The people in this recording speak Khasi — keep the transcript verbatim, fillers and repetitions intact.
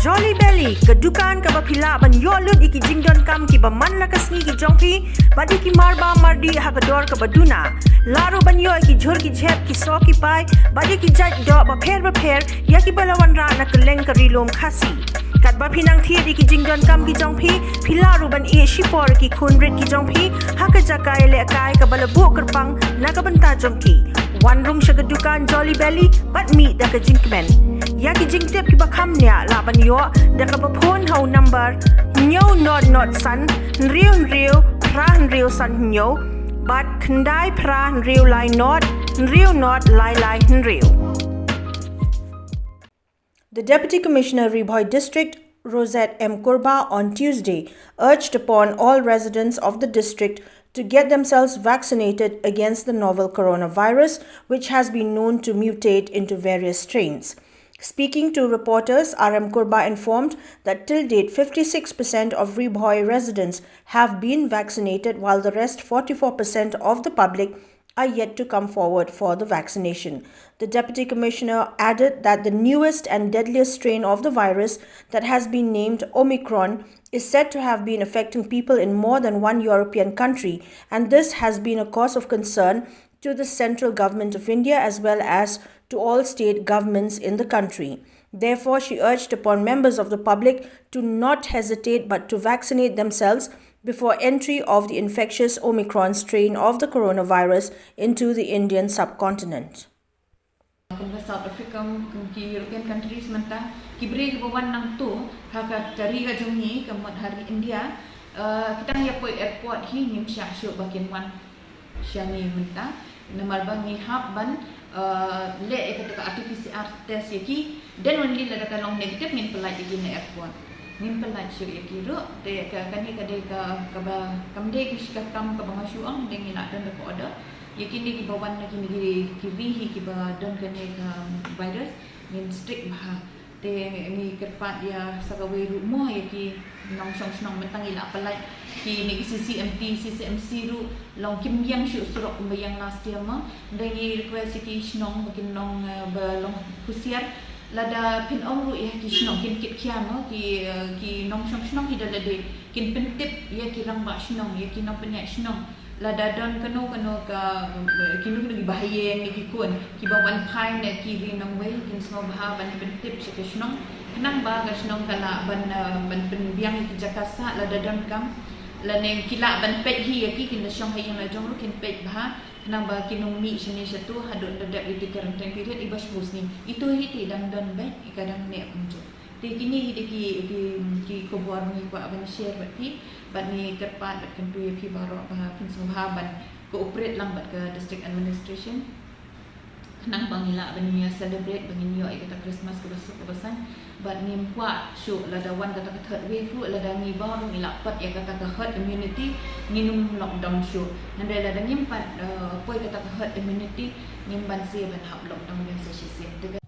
Jolly Belly, ka dukan kaba phi lah ban ïoh lut ïa ki jingdonkam kiba man la ka sngi ki jong phi, bad ïa ki marbam mardih ha ka dor kaba duna. Lah ruh ban ïoh ïa ki jhur ki jhep, ki soh ki pai, bad ïa ki jait doh bapher bapher, ïa kiba la wanrah na kylleng ka Ri Lum Khasi. Katba phi nang thied ïa ki jingdonkam ki jong phi, phi lah ruh ban ïeh shipor ïa ki khun rit ki jong phi ha ka jaka ïalehkai kaba la buh kyrpang na ka bynta jong ki. Wan rung sha ka dukan Jolly Belly bad mih da ka jingkmen. Ïa ki jingtip kiba kham bniah lah ban ïoh da kaba phone ha u number hynñiew not not san hynriew hynriew phra hynriew san hynñiew bad khyndai phra hynriew lai not hynriew not lai lai hynriew. The Deputy Commissioner, Ri Bhoi District, Rosette M Kurbah, on Tuesday urged upon all residents of the district to get themselves vaccinated against the novel coronavirus, which has been known to mutate into various strains. Speaking to reporters, R M Kurbah informed that till date, fifty-six percent of Ri Bhoi residents have been vaccinated, while the rest, forty-four percent of the public, are yet to come forward for the vaccination. The Deputy Commissioner added that the newest and deadliest strain of the virus, that has been named Omicron, is said to have been affecting people in more than one European country, and this has been a cause of concern to the central government of India as well as to all state governments in the country. Therefore, she urged upon members of the public to not hesitate but to vaccinate themselves before entry of the infectious Omicron strain of the coronavirus into the Indian subcontinent. Kum ka South Africa, kum ki European countries mynta, ki briew kiba wan nangto ha ka ri ka jong ngi, ka mut ha ri India, eh, ki dang ïa poi airport hi, ngim shah shuh ba kin wan sha ngi mynta. Namar ba ngi hap ban, eh, leh ïa kata ka R T P C R test ïa ki, then only lada ka long negative ngin pyllait ïa ki na airport. Ngim pyllait shuh ïa ki ruh, te ka, kane ka dei ka, kaba, kam dei ka shi ka kam kaba nga shu ong, dei ngi la don da ka order. Ïa kine kiba wan na kine ki, ki ri hi kiba don kane ka virus, ngin strict bha. Te ngi kyrpad ïa sa kawei ruh mo ïa ki nongshong shnong, mynta ngi la pyllait kine ki C C M T, C C M C ruh, long kim ïeng shuh surok kumba ïeng last year mo. Hynrei ngi request ïa ki shnong ba kin long, eh, ba long husiar. Lada phin ong ruh ïa ki shnong kin kit khia mo, ki, eh, ki nongshong shnong hi da lade kin pyntip ïa ki rangbah shnong, ïa ki nongpynïaid shnong. Lada don kano kano ka, eh, kino kino kiba ha ïing ne ki khun kiba wan phai na ki ri nongwei, kin sngewbha ban pyntip sha ka shnong. Khnang ba ka shnong ka lah ban, eh, ban pynbiang ïa ki jaka sah lada donkam. Lane ki lah ban peit hi ïa ki, kin da shong ha ïing la jong ruh kin peit bha. Khnang ba kin ym mih shane shato haduh da dep ïa ki quarantine period, iba shiphew sngi. Ito hi te dang don beit, i ka dang neh kumjuh. Te kine hi dei ki, ki, ki khubor ngi kwah ban share bad phi, bad ngi kyrpad bad kyntu ïa phi baroh ba phin sngewbha ban cooperate lang bad ka district administration. Khnang ba ngi lah ban ïa celebrate, ba ngin ïoh ïa kata Christmas kaba suk kaba saiñ. Bad ngim kwah shuh lada wan kata ka third wave ruh, lada ngi baroh ngi lah pat ïa kata ka herd immunity, ngin ym lockdown shuh. Hynrei lada ngim pat, eh, poi kata ka herd immunity, ngim banse ban hap lockdown biang sa shisien. Te ka